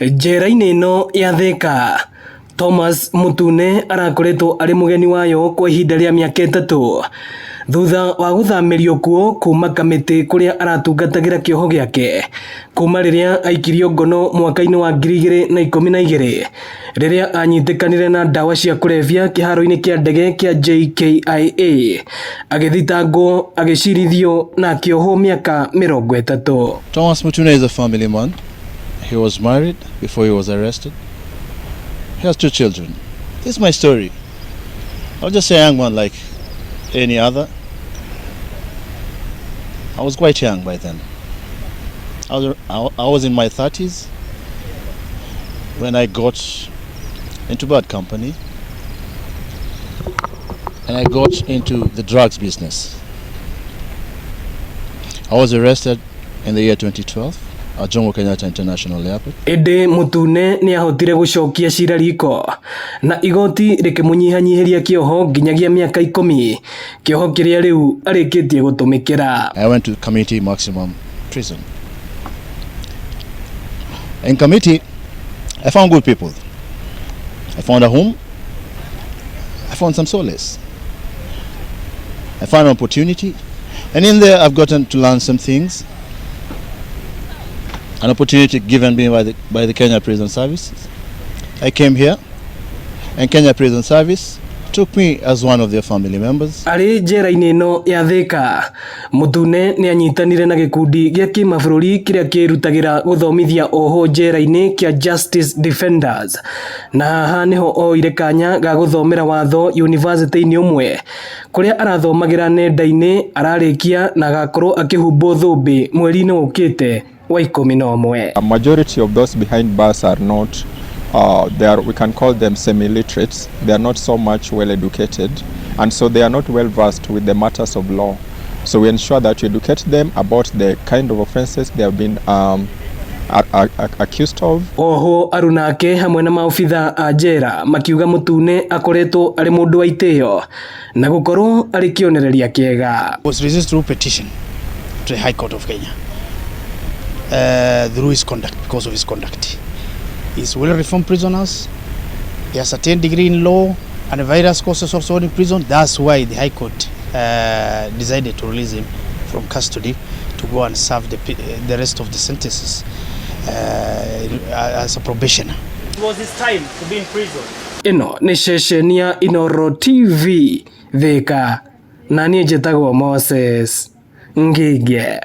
Njera-inĩ ĩno ya Thika, Thomas Mutune arakoretwo arĩ mũgeni wayo kwa ihinda rĩa mĩaka 3 thutha wa gũthamĩrio kuo kuma Kamĩtĩ kũrĩa aratungatagĩra kĩoho gĩake kuma rĩrĩa aikirio ngono mwaka-inĩ wa 2012 rĩrĩa anyitĩkanire na ndawa cia kũrebia kĩharo-inĩ kĩa ndege kĩa JKIA agĩthitangwo agĩcirithio na akĩohwo mĩaka 30. Thomas Mutune is a family man. He was married before he was arrested. He has 2 children. This is my story. I was just a young man like any other. I was quite young by then. I was in my 30s when I got into bad company and I got into the drugs business. I was arrested in the year 2012 at Jomo Kenyatta International Airport. Ĩndĩ Mutune nĩ ahotire gũcokia cira riko na igoti rĩkĩmũnyihanyihĩria kĩoho nginyagia mĩaka 10, kĩoho kĩrĩa rĩu arĩkĩtie gũtũmĩkĩra. I went to Kamiti Maximum Prison. In Kamiti, I found good people. I found a home. I found some solace. I found an opportunity. And in there, I've gotten to learn some things. An opportunity given me by the Kenya Prison Service. I came here, and Kenya Prison Service took me as one of their family members. Arĩ njera-inĩ ĩno ya Thika, Mutune nĩ anyitanire na gĩkundi gĩa kĩmabũrũri kĩrĩa kĩrutagĩra gũthomithia ohwo njera-inĩ kĩa Justice Defenders, na haha nĩho oire kanya ga gũthomera watho yunivasĩtĩ-inĩ ũmwe kũrĩa arathomagĩra nenda-inĩ ararĩkia na agakorwo akĩhumbwo thũmbĩ mweri-inĩ ũkĩte wa 11. A majority of those behind bars are not, they are, we can call them semi-literates. They are not so much well educated, and so they are not well versed with the matters of law. So we ensure that we educate them about the kind of offenses they have been accused of. Oho arunake hamwe na maobitha a njera makiuga Mutune akoretwo arĩ mũndũ wa itĩo na gũkorwo arĩ kĩonereria kĩega. Was released through petition to the High Court of Kenya through his conduct, because of his conduct. He's well reformed prisoners. He has attained degree in law and various courses also in prison. That's why the High Court decided to release him from custody to go and serve the rest of the sentences as a probationer. It was his time to be in prison. Ĩno nĩ ceceni ya Inooro TV Thika, na niĩ njĩtagwo Moses Ngige.